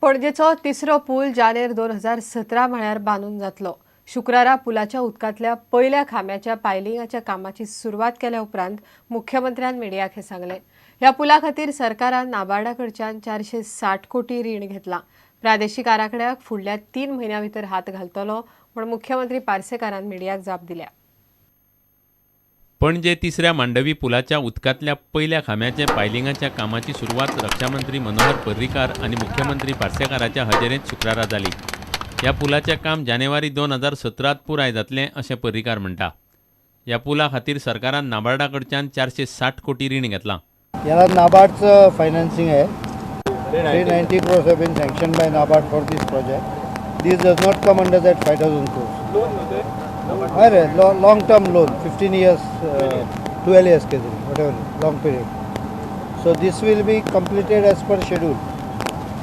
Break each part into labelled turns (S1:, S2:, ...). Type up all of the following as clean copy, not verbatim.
S1: पणजेचो तिसरो पूल जानेर 2017 म्हळ्यार बांदून जातलो. शुक्रारा पुलाच्या उदकांतल्या पयल्या खांब्याच्या पायलिंगाच्या कामाची सुरवात केल्या उपरांत मुख्यमंत्र्यान मिडियाक हें सांगलें. ह्या पुला खातीर सरकारान नाबार्डा कडच्यान 460 कोटी रीण घेतलां. प्रादेशीक आराखड्याक फुडल्या 3 म्हयन्यां भितर हात घालतलो म्हूण मुख्यमंत्री पार्सेकारान मिडियाक जाप दिल्या.
S2: पणजे तिसऱ्या मांडवी पुलाच्या उदकांतल्या पयल्या खांब्याचे पायलिंगाच्या कामाची सुरवात रक्षामंत्री मनोहर पर्रीकार आनी मुख्यमंत्री पार्सेकाराच्या हजेरेंत शुक्रारा जाली. ह्या पुलाचें काम जानेवारी 2017 पुराय जातलें अशें पर्रीकार म्हणटा. ह्या पुला खातीर सरकारान नाबार्डा कडच्यान 460 कोटी रीण घेतलां.
S3: याला नाबार्डचं फायनान्सिंग आहे. 390 crores have been sanctioned by NABARD for this project. This does not come under that 5,000 crores. अरे long term loan, 15 years, 12 years K whatever, long period. So this will be completed as per schedule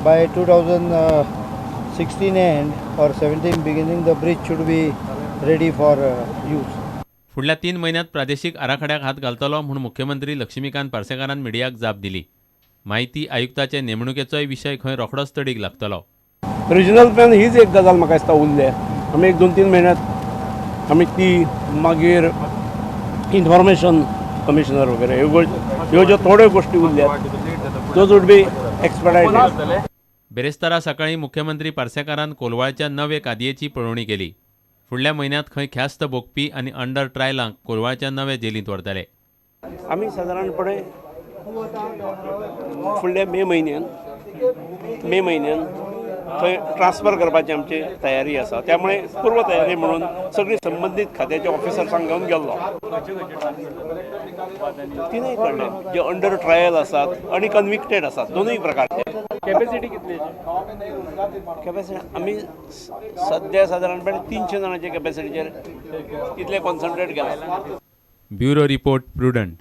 S3: by 2016 end or 17 beginning. The bridge should be ready for use.
S2: फुडल्या 3 म्हयन्यांत प्रादेशीक आराखड्याक हात घालतलो म्हूण मुख्यमंत्री लक्ष्मीकांत पार्सेकारान मिडियाक जाप दिली. माहिती आयुक्ताचे नेमणुकेचोय विशय खंय रोखडोच तडीक लागतलो.
S4: रिजनल प्लॅन हीच एक गजाल म्हाका दिसता उरल्या. आमी 1-2-3 म्हयन्यांत आमी ती मागीर इन्फॉर्मेशन कमिशनर वगैरे ह्यो ज्यो थोड्यो गोश्टी उरल्यात those would be expedited.
S2: बेरेस्तारा सकाळीं मुख्यमंत्री पार्सेकारान कोलवाळच्या नवे कादयेची पळोवणी केली. फुडल्या म्हयन्यांत खंय ख्यास्त भोगपी आनी अंडर ट्रायलांक कोलवाळच्या नवे जेलींत व्हरतले.
S4: आमी सादारणपणे फुडल्या मे म्हयन्यान थंय ट्रान्सफर करपाची आमची तयारी आसा. त्यामुळे पूर्व तयारी म्हणून सगळी संबंदीत खात्याचे ऑफिसर्सांक घेवन गेल्लो. तिनूय कडले जे अंडर ट्रायल आसात आनी कन्विक्टेड आसात दोनूय प्रकारचे. कॅपॅसिटी कितली? कॅपॅसिटी आमी सद्या सादारणपणे 300 जाणांचे कॅपॅसिटीचेर तितले कॉन्सन्ट्रेट केला.
S2: Bureau report, Prudent.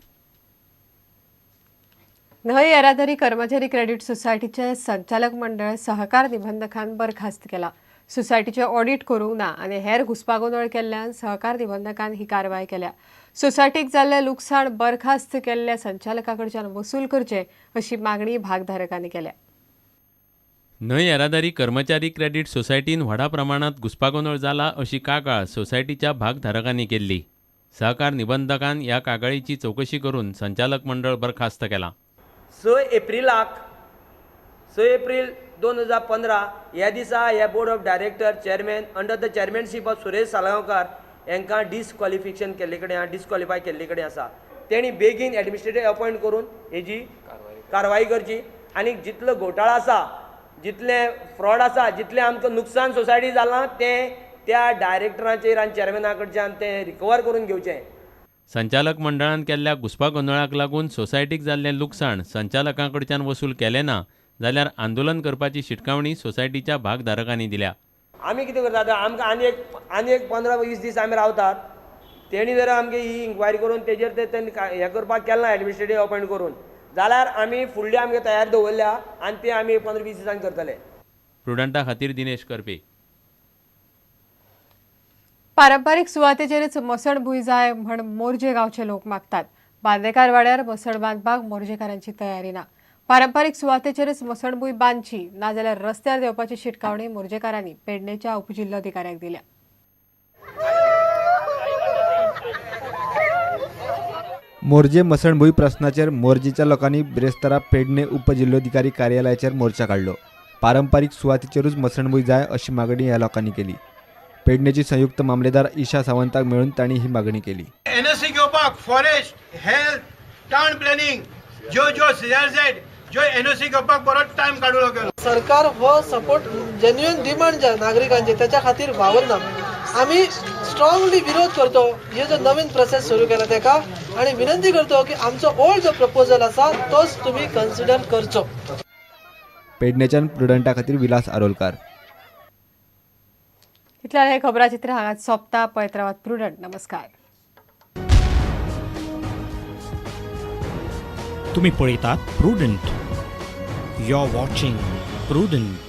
S1: न्हंय येरादारी कर्मचारी क्रेडीट सोसायटीचे संचालक मंडळ सहकार निबंधकान बरखास्त केला. सोसायटीचे ऑडिट करूंक ना आनी हेर घुस्पागोंदळ केल्ल्यान सहकार निबंधकान ही कारवाय केल्या. सोसायटीक जाल्लें लुकसाण बरखास्त केल्ल्या संचालका कडच्यान वसूल करचें अशी मागणी भागधारकांनी केल्या.
S2: न्हंय येरादारी कर्मचारी क्रेडीट सोसायटीन व्हडा प्रमाणांत घुस्पागोंदळ जाला अशी कागाळ सोसायटीच्या भागधारकांनी केल्ली. सहकार निबंधकान ह्या कागाळीची चवकशी करून संचालक मंडळ बरखास्त केलां.
S5: 6 एप्रिल 2015 ह्या दिसा ह्या board of director chairman under the chairmanship of Suresh Salgaonkar हांकां डिसक्वॉलिफिकेशन केल्ले कडेन डिसक्वॉलिफाय केल्ले कडेन आसा. तेणी बेगीन एडमिनिस्ट्रेटिव अपॉयंट करून हेजी कारवाई करची आनी जितलो घोटाळो आसा, जितलें फ्रॉड आसा, जितलें आमकां नुकसान सोसायटी जालां तें त्या डायरेक्टराचेर आनी चेअरमॅना कडच्यान तें रिकवर करून घेवचें.
S2: संचालक मंडळान केल्ल्या घुस्पागोंदळाक लागून सोसायटीक जाल्लें लुकसाण संचालकां कडच्यान वसूल केलें ना जाल्यार आंदोलन करपाची शिटकावणी सोसायटीच्या भागधारकांनी दिल्या.
S5: आमी कितें करतात, आमकां आनी एक 15-20 दीस आमी रावतात. तेणी जर आमगे ही इन्क्वायरी करून तेजेर ते तेणी हें करपाक केलें ना एडमिनिस्ट्रेटीव अपॉयंट करून जाल्यार आमी फुडली आमगे तयारी दवरल्या आनी ते आमी 15-20 दिसांनी करतले.
S2: प्रुडंटा खातीर दिनेश करपी.
S1: पारंपारीक सुवातेचेरच मसणभूंय जाय म्हण मोरजे गांवचे लोक मागतात. बांदेकार वाड्यार मसण बांदपाक मोरजेकारांची तयारी ना. पारंपारीक सुवातेचेरच मसणभूंय बांदची नाजाल्यार रस्त्यार देंवपाची शिटकावणी मोरजेकारांनी पेडणेच्या उपजिल्होधिकाऱ्याक दिल्या.
S6: मोरजे मसणभूंय प्रस्नाचेर मोरजेच्या लोकांनी बिरेस्तारा पेडणे उपजिल्होधिकारी कार्यालयाचेर मोर्चा काडलो. पारंपारीक सुवातेचेरूच मसणभूंय जाय अशी मागणी ह्या लोकांनी केली. पेडणेची संयुक्त मामलेदार ईशा सावंताक मेळून तांणी ही मागणी केली.
S7: एनएससी घेवपाक फॉरेस्ट, हेल्थ, टावन प्लॅनिंग ज्यो ज्यो सीआरझेड ज्यो एनओसी घेवपाक बरोच टायम काडूं लागलो.
S8: सरकार हो सपोर्ट जेन्युइन डिमांड ज्या नागरिकांचे त्याच्या खातीर वावरना. आमी स्ट्रॉंगली विरोध करतो हे जो नवीन प्रोसेस सुरू केला तेका आनी विनंती करतो की आमचो ओल्ड जो प्रपोजल आसा तोच तुमी कन्सिडर करचो.
S6: पेडणेच्यान प्रुडंटा खातीर विलास आरोलकार.
S1: इतल्यान हे खबराचित्र हांगाच सोंपता. पळयत रावात प्रुडंट. नमस्कार.
S9: तुम्ही पळयतात Prudent. You are watching Prudent.